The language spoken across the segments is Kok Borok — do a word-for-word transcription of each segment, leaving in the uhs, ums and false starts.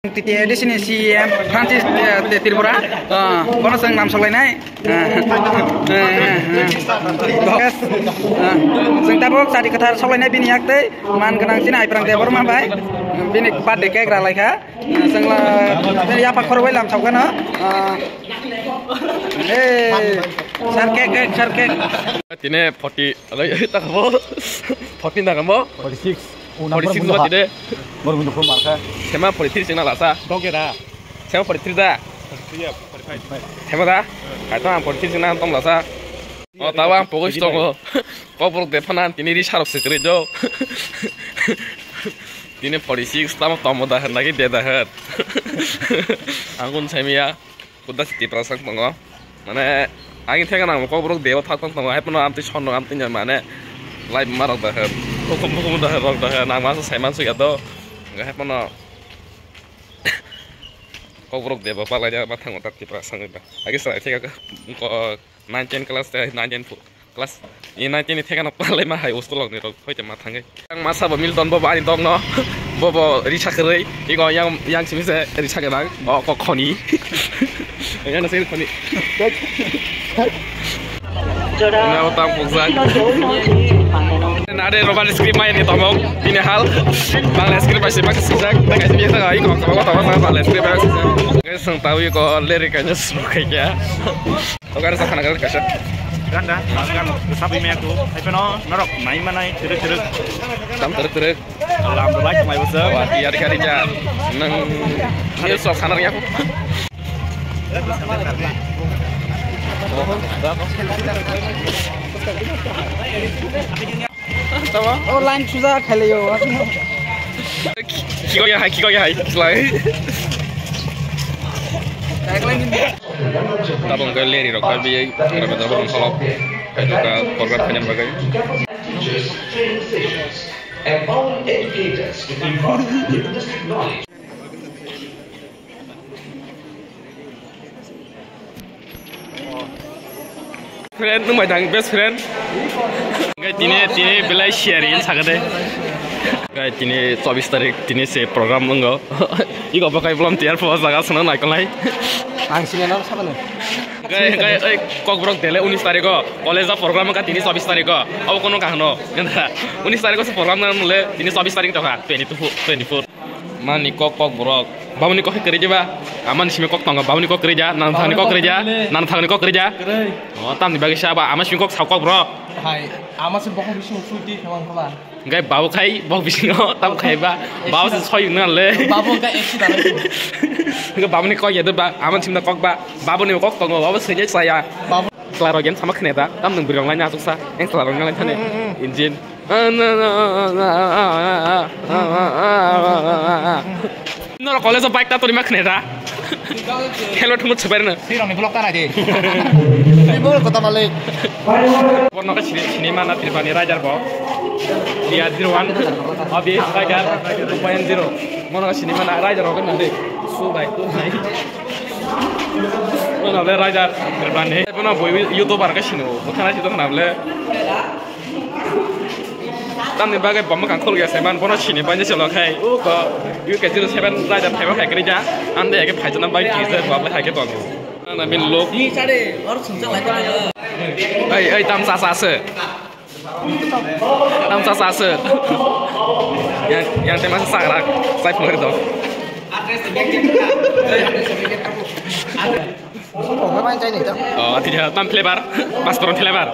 T T A D C ni C E M Francis, eh, Tripura, eh, bono chwng nam soklainai. Eh, eh, eh, eh. Yes. Eh, chwng tabuk chari kwthar soklainai bini yak tei man gwnang chini Aiprang Debbarma bai bini birthday cake ralaikha. Eh, chwng la, bini yapha khorbai lam sokkano. Eh, eh, sir cake, cake, sir cake. Tine forty, alai, tak bo. Forty na mo? Forty six. Forty six ba tine. Bor mundo phone markha. Sema forty three sing na lasa. Dogera. Sema forty three da. Iya, forty five. Sema da? Kaito ang forty three sing na tong lasa. O, tawa ang pogos tongo. Kokborok de phana tini ri sarok se kwrwi do. Tini forty six tamo tomo da hwn lagi de da hwn. Ang kun saimiya. Kuda si Tiprasa tongo. Mane, ang thega nang kokborok dewa thak tong tongo. Hai pono amtwi sonno amtwi nya mane. Live ma rok da hwn. Hukum hukum da hwn rok da hwn. Nang ma sai man suya do. Hai pono. Kokborok dewa palai ma thango ta Tiprasa ni ba. Agi sai thega ko nine ten class te nine ten class. Ni nine ten ni thega no palai ma hai school ni rok hoi te ma thangai. Ang masa bo Milton bo ani dog no. Bo bo risa kwrwi. Igo yang yang simi se risa kwrang. O ko khoni. Yang na se khoni. Na o tam pukjak. Na de roban script mai ni tomok. Ini hal. Bangla script bai se bak sijak. Bak sijak. Igo ko ko to Bangla script bai sijak. Guys, sang tawi ko lyric anya suru kaya. Ogar sa khana gar kasa. Ganda, gan sabi me aku. Hai peno norok nai manai teruk teruk. Tam teruk teruk. Lam bai mai basa. Wa tiar kari ja. Nang ni sok khana ya. Tama? Oh, line suja khailaiyo. Kiko ya hai, kiko ya hai. Slai. Tabung ke leri rok bai biyai, rok bai jabo rong solok. Kaito ka program khainani bagwi. Teachers, training stations, empowering educators with remarkable linguistic knowledge. Friend, nung bai dang, best friend. Gai tini, tini belai share in sagade. Gai tini chobis tarik, tini se program wnggo. Iko bakai volunteer po jaga swnam naikolnai. Ang sini nang sabano. Gai, gai, oi, kokborok dele unis tariko. College o program wngkha tini chobis tariko. Abo kono kahno. Unis tariko se program nang mule, tini chobis tarik tokha, twenty two, twenty four. Mani kok, kokborok. Babuni kok kwrwi diba? Amani simi kok tongo. Babuni kok kwrwi ja, nang thani kok kwrwi ja, nang thani kok kwrwi ja. O, tamni bagwi sa ba, ama simi kok sa kokborok. Hai, ama se bokong bising suti khemang khola. Hingke babu khai, bok bisingo tam khai ba. Babu se soi nang le. Babu hingke accident. Hingke babuni kok ya ba, amani simi kok ba. Babuni kok tongo, babu se ya saya. Babu. Chwla rok yan sama khne da, tam nung bwrwi rok lai na asuk sa, eng chwla rok lai thani. Engine. Norok college o bike ta toni ma khne da. Helmet humut sebar na. Sironi vlog ta nai di. Ibo kota malik. Borno ka sini, sini mana Tripani rider bo. Dia zero one. Abi rider two point zero. Mono ka sini mana rider rok na de. Su bai, tu bai. Bono le rider Tripani. Bono boi YouTuber ka sini. Bo khana si to khana le. Tamni bagwi bomma kang khulga se man bono sini banja cholo khai. U ko U K zero seven rider phaiba khai kri ja. Ande age phaijana bai ki se bab le khai ke tongo. Na min lok. Ni sare or sungsa lai. Ai ai tam sa sa se. Tam sa sa se. Yang yang tema sa rak. Sai phlor do. Oh, tidak, tam flavor, pasporon flavor.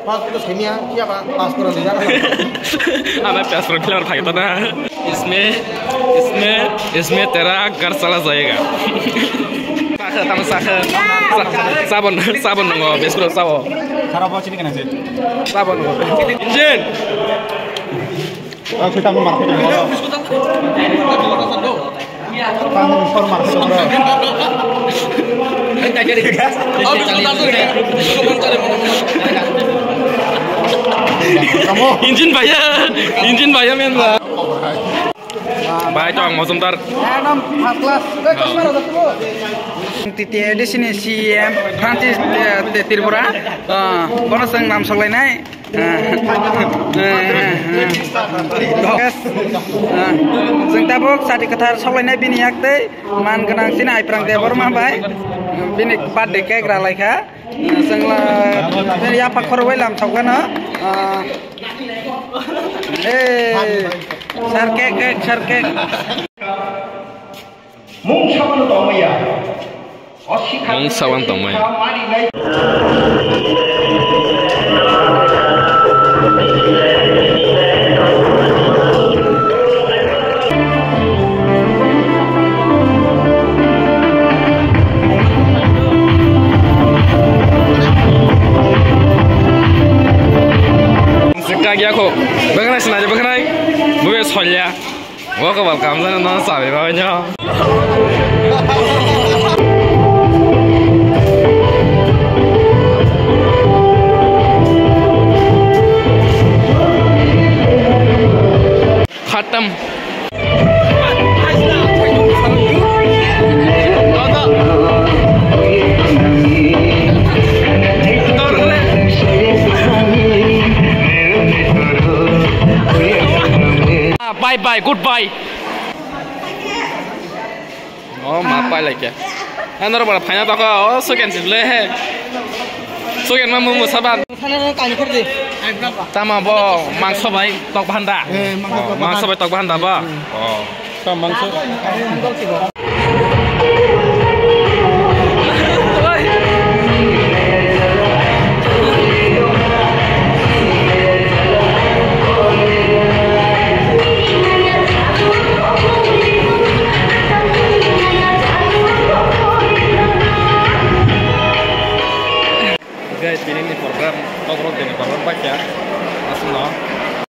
Pasporon semiya, iya, Pak, pasporon di sana. Ama pasporon flavor phai ta na. Isme, isme, isme tera ghar chala jayega. Sakha, tam sakha. Sa-, sabon, sabon nongo, beskuro sabo. Khara bo chini kana je. Sabon nongo. Engine. Ah, kita mau market. Tang sor market, bro. Kamu? Engine bhaiya, engine bhaiya men ba. Bai tong mojumdar. Ekdom first class. Tei customer ada tu. T T A D C ni C E M Francis, eh, Tripura. Ah, bono chwng nam soklainai. Ah, ah, ah, ah. Yes. Ah, chwng tabuk sati kwthar soklainai bini yak tei man gwnang sini Aiprang Debbarma bai. Bini birthday cake ralaikha. Chwngla yapha khorwi lam sokgano. Ah. Hey, sir cake, cake, sir cake. Mung saban tongmaya. Mung saban tongmaya. Kagya ko, bwkhanai sinai, bwkhanai, bube solya. Welcome, welcome, no sabi ba nyo. Khatam. Bye bye, goodbye. Oh, ma pai lai khe. Ano ro bara phaina to ko, oh, suken sile. Suken ma mumu saban. Tama bo mangso bai tok bahanda. Eh, mangso tok bahanda. Mangso bai tok bahanda ba. Oh. Mangso.